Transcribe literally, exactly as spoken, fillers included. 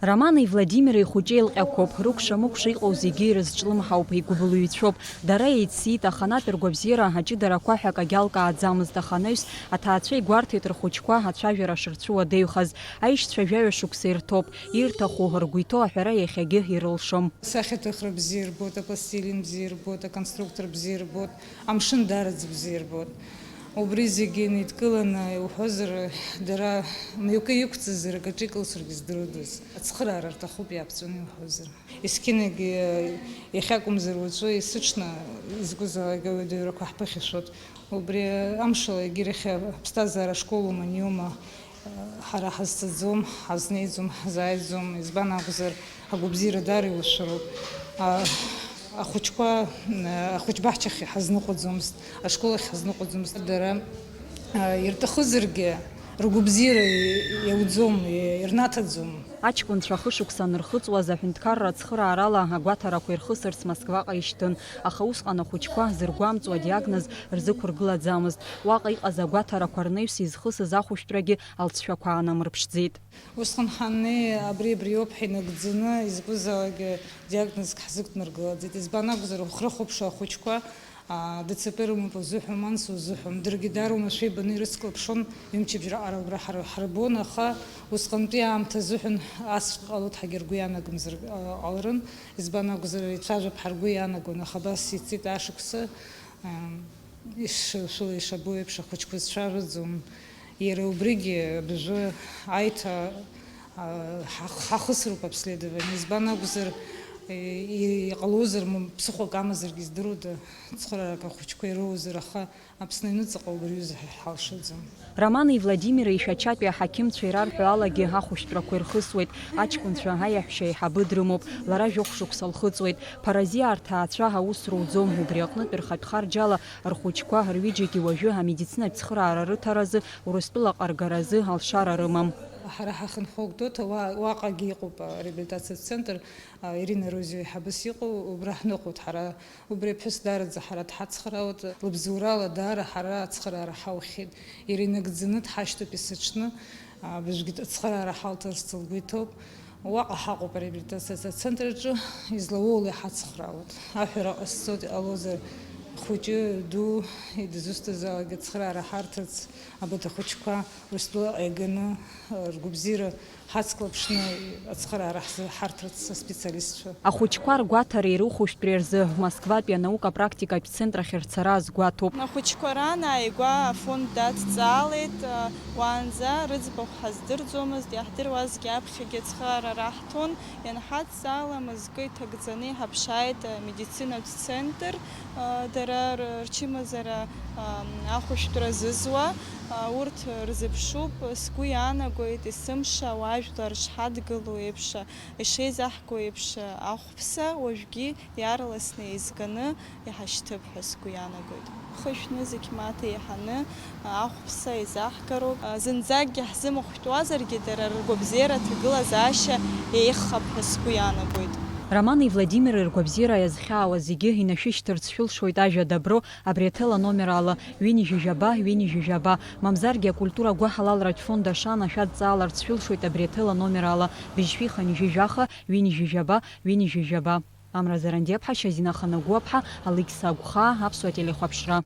Романи Владимири ихәыҷы еилҟьақәоуп, рыкәша-мыкәша иҟоу зегьы ирызҿлымҳауп, игәыбылҩцәоуп. Дара еицит, аханатә ргәабзиара аҷыдарақәа ҳәа акагьы алкааӡамызт, аха анаҩс аҭаацәа игәарҭеит рхәыҷқәа ацәажәара шырцәуадаҩхаз. Аишьцәа жәаҩа шықәса ирҭоуп, ирҭаху, ргәы иҭоу аҳәара иахьагьы ирылшом. Сахьаҭыхра бзиа рбоит, апластилин бзиа рбоит, аконструктор бзиа рбоит, амшын даараӡа бзиа рбоит. Убри зегьы неидкыланы иуҳәозар, дара мҩакы иқәҵазар, акаҿы икылсыргьы здырудаз. Ацхыраара рҭахуп, иааԥҵәаны иуҳәозар. Есқьынагь, иахьакәымзар уаҵәы, есыҽны изакәызаалак ауадаҩрақәа ҳԥыхьашәоит. Убри амшала егьирахь аԥсҭазаара ашкол уманиоума? Ҳара ҳазцаӡом, ҳазнеиӡом, ҳзааиӡом, избан акәзар, агәабзиара даара иушәыроуп. А, ахәыҷқәа, ахәыҷбаҳчахь ҳазныҟәаӡомызт, ашкол ахь ҳазныҟәаӡомызт. Дара, а, ирҭахызаргьы, ргәабзиара иауӡом, ирнаҭаӡом. Аҷкәынцәа ахышықәса анырхыҵуаз, аҳәынҭқарра ацхыраарала агәаҭарақәа ирхысырц Москваҟа ишьҭын, аха усҟан ахәыҷқәа зыргәамҵуа диагноз рзықәыргылаӡамызт. Уаҟа иҟаз агәаҭарақәа рнаҩс изхысыз ахәышәтәрагьы алҵшәақәа аанамырԥшӡеит. Усҟан ҳаннеи, абри абриоуп ҳәа инагӡаны, изакәызаалакгьы диагнозк ҳзықәдмыргылаӡеит. Избан акәзар, рыхәшәы ахәыҷқәа, аа, ДЦП рымоуп узыҳәом, анс узыҳәом. Даргьы дара уамашәа ибаны ирыцклаԥшон, ҩымчыбжьа раҟара убра ҳара ҳарбон, аха усҟантәи аамҭа азыҳәан асҵәҟьа ҟалоит ҳәагьы ргәы иаанагомзар, аа, ҟаларын. Избан акәзар, ицәажәап ҳәа ргәы иаанагон, аха абас ицеит ашықәсы, аа, Ишшәыла ишабо еиԥш, ахәыҷқәа зцәажәаӡом. Иара убригьы абыржәы аиҭа, а, ҳах-, ҳахысроуп обследование. Избан акәзар, и-, и-, иҟалозар, м-, ԥсыхәак амазаргьы здыруда, цхыраарак ахәыҷқәа ироуазар, аха Аԥсны аҩныҵҟа убри аҩыза ҳәа ҳалшаӡом. Романи Владимири ишәачатәи аҳақьымцәа ирарҳәо алагьы ахәышәтәрақәа ирхысуеит, аҷкәынцәа аиаҳәшьа аиҳабы дрымоуп, лара жәохә шықәса лхыҵуеит. Ԥаразиа рҭаацәа аус руӡом, убри аҟнытә рхатә харџьала рхәыҷқәа рҩыџьагьы уажәы амедицинатә цхыраара рыҭаразы, Урыстәылаҟа ргаразы алшара рымам. Ҳара ҳахынҳәуа Гәдоуҭа уа-, уаҟагьы иҟоуп ареабилитациатә центр, а, Ирина Розио еиҳабыс иҟоу, убра ҳныҟәоит ҳара. Убри аԥҳәыс даараӡа ҳара дҳацхраауеит, лыбзоурала даара ҳара ацхыраара ҳаухьеит. Иара инагӡаны дҳашьҭоуп есыҽны, а, быжәгьы ацхыраара ҳалҭарц лгәы иҭоуп. Уаҟа ҳаҟоуп ареабилитациа ацентр аҿы, излауоу ала иҳацхраауеит. Аҳәара ҟасҵоит, иҟалозар хәыҷы, ду, дызусҭазаалак ацхыраара ҳарҭарц, абарҭ ахәыҷқәа Урыстәылаҟа иаганы, а, ргәабзиара ҳацклаԥшны ацхыраара ҳзы-, ҳарҭарц аспециалистцәа. Ахәыҷқәа ргәаҭара ирыхәышәтәра рзы Москватәи анаука-практикатә центр ахь рцара азгәаҭоуп. Ахәыҷқәа ран ааигәа афонд дацҵаалеит, уаанӡа рыӡбахә ҳаздырӡомызт, иаҳдыруазгьы аԥхьагьы ацхыраара раҳҭон, ианҳацҵаала мызкы иҭагӡаны иҳаԥшааит амедицинатә центр, дара р-, рчымазара ахәышәтәра зызуа, урҭ рзыԥшуп, сгәы иаанагоит, есымша ауаажәлар шҳадгыло еиԥш, ишеизаҳго еиԥш, ахәԥса уажәгьы иаарласны еизганы иҳашьҭып ҳәа сгәы иаанагоит. Хышәны зегь маҭа еиҳаны ахәԥса еизаҳгароуп. Зынӡакгьы ҳзымыхәшәтәуазаргьы, дара ргәабзиара аҭагылазаашьа еиӷьхап ҳәа сгәы иаанагоит. Романи Владимири ргәабзиара иазхьаауа зегьы инашәышьҭырц шәылшоит ажәа «добро» абри аҭел аномер ала, ҩынҩажәи жәаба, ҩынҩажәи жәаба, мамзаргьы акультура гәыҳалалратә фонд «Ашана» шәадҵааларц шәылшоит абри аҭел аномер ала, быжьшәи хынҩажәи жәаха, ҩынҩажәи жәаба, ҩынҩажәи жәаба. Амра Зарандиаԥҳа, Шьазина Ханагәаԥҳа, Алықьса Агәхаа, Аԥсуа телехәаԥшра.